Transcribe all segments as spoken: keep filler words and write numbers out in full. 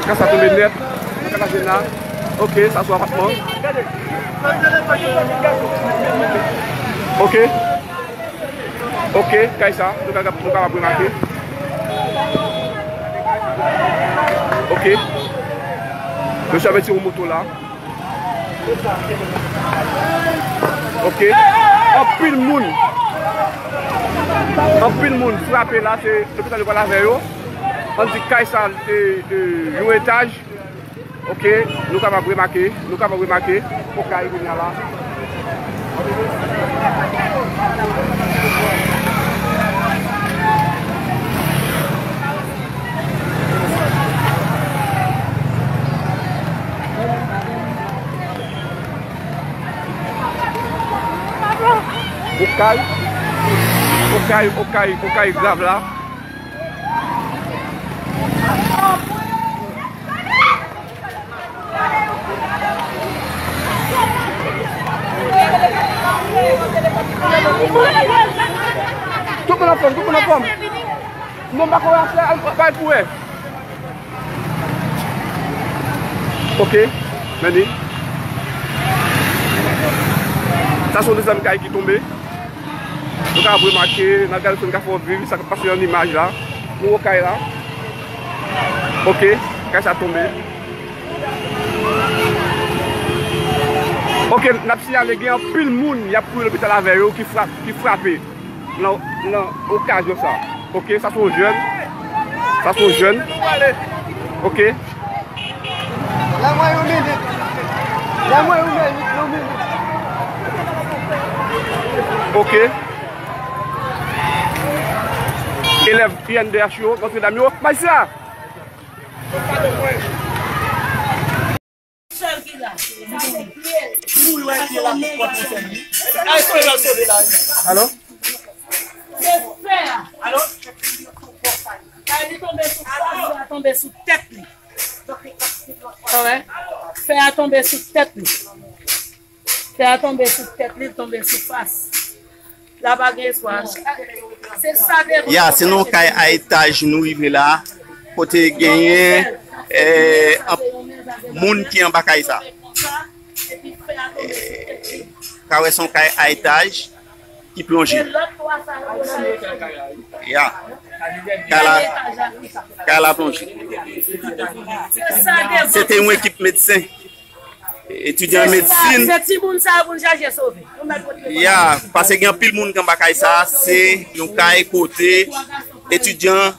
Kay sa tonbe nèt. Kay la jwenn la. Ok, sa sou apatman. Ok. Ok, kay sa, nou ka, nou kapab remake. Ok. Mesye ap retire yon moto la. Ok. Anpil moun. Anpil moun frape la, se lopital yo pral avè yo. Ann di kay sa, e, e, yon etaj. Ok, nou kapab remake, nou kapab remake, okay, kounye a la. Okay, okay, okay, okay, grav la. Tout moun anfòm, tout moun anfòm. Non, m pa kwè afè a, bay pou wè. Ok, men li. Sa se yon dezyèm kay ki tonbe. Nou ka remake, nan gade sou nou ka fè w viv sa k ap pase nan imaj la. Nou wè kay la. Ok, kay sa tonbe. Ok, n ap siyale gen anpil moun y ap kouri lopital avè yo ki frap, ki frape nan, nan okazyon sa. Ok, sa se yon jèn. Sa se yon jèn. Ok. Ban mwen yon minit. Ban mwen yon minit, yon minit. Ok. Elèv I N D H yo, Notre Dame yo. Bay sa! Sèl ki la. Sa se pye l. Wi, wè, pye l ap pran konsèn li. Ay, sove l, sove l, ay. Alo? Se fè a. Alo? Ay, li tonbe sou fas, li a tonbe sou tèt li. Sa wè? Fè a tonbe sou tèt li. Fè a tonbe sou tèt li, tonbe sou fas. La pa gen espwa. Se sa de Ya, se nan yon kay a etaj nou rive la, kote genyen, eh, anp-, moun ki anba kay sa. Eh, ka wè se yon kay a etaj ki plonje. Ya. Kay la, kay la plonje. Se te yon ekip medsen. Etidyan medsin. Se timoun sa yo pou n chache sove. Ya, paske gen anpil moun ki anba kay sa, se yon kay kote etidyan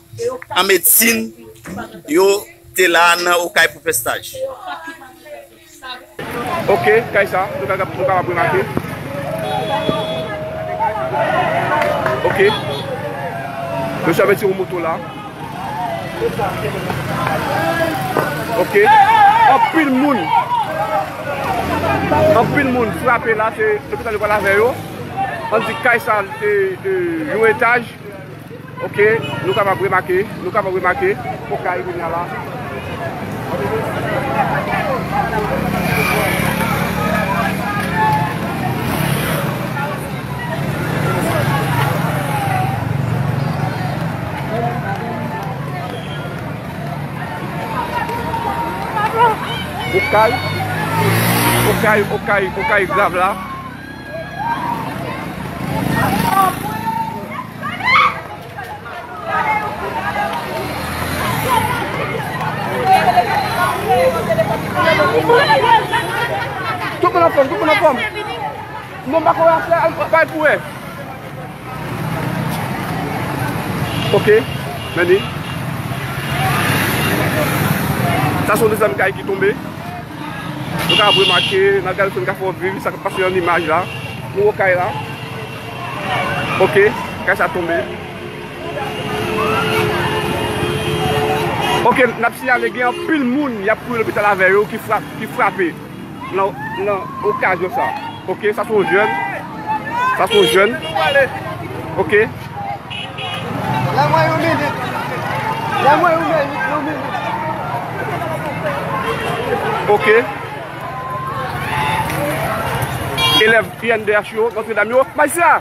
an medsin yo te la nan yon kay pou fè staj. Ok, kay sa, nou ka, nou kapab remake. Ok. Mesye ap retire yon moto la. Ok. Anpil moun. Anpil moun frape la, se lopital yo pral avè yo. Ann di kay sa, e, e, yon etaj. Ok, nou kapab remake, nou kapab remake. Okay, kounye a la. Okay, okay, okay, okay, grav la. Tout moun anfòm, tout moun anfòm. Non, m pa kwè afè a, bay pou wè. Ok, men li. Sa se yon dezyèm kay ki tonbe. Nou ka remake, nan gade sou nou ka fè w viv sa k ap pase nan imaj la. Nou wè kay la. Ok, kay sa tonbe. Ok, n ap siyale gen anpil moun y ap kouri lopital avè yo ki frap-, ki frape nan, nan okazyon sa. Ok, sa se yon jèn. Sa se yon jèn. Ok. Ban mwen yon minit. Ban mwen yon minit, yon minit. Ok. Elèv I N D H yo, Notre Dame yo. Bay sa!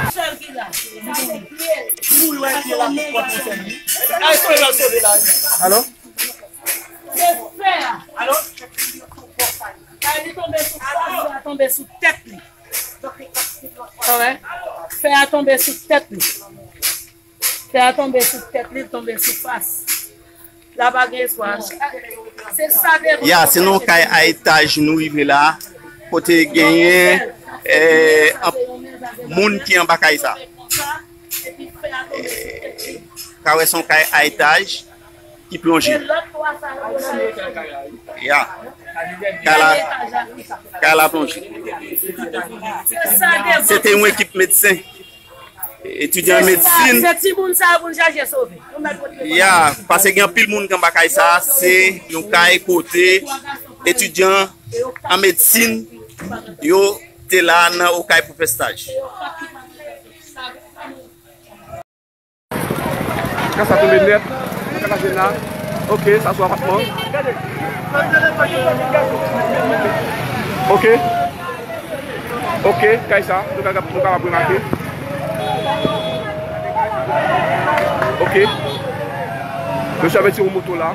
Sèl ki la. Sa se pye l. Alo? Se fè a. Alo? Fè a tonbe sou fas, fè a tonbe sou tèt li. Fè a tonbe sou tèt li. Fè a tonbe sou tèt li, tonbe sou fas. La pa gen espwa. Se sa de Ya, se nan yon kay a etaj nou rive la, kote genyen eh, anp- moun ki anba kay sa. Ka wè se yon kay a etaj ki plonje. Ya. Kay la, kay la plonje. Se te yon ekip medsen. Etidyan medsin. Se timoun sa yo pou n chache sove. Ya, paske gen anpil moun ki anba kay sa, se yon kay kote etidyan an medsin yo te la nan Okay pou fè staj. Kay sa tonbe nèt nan Katavena. Ok, sa sou apatman. Ok. Ok, kay sa, nou ka, nou kapab remake. Ok. Mesye ap retire yon moto la.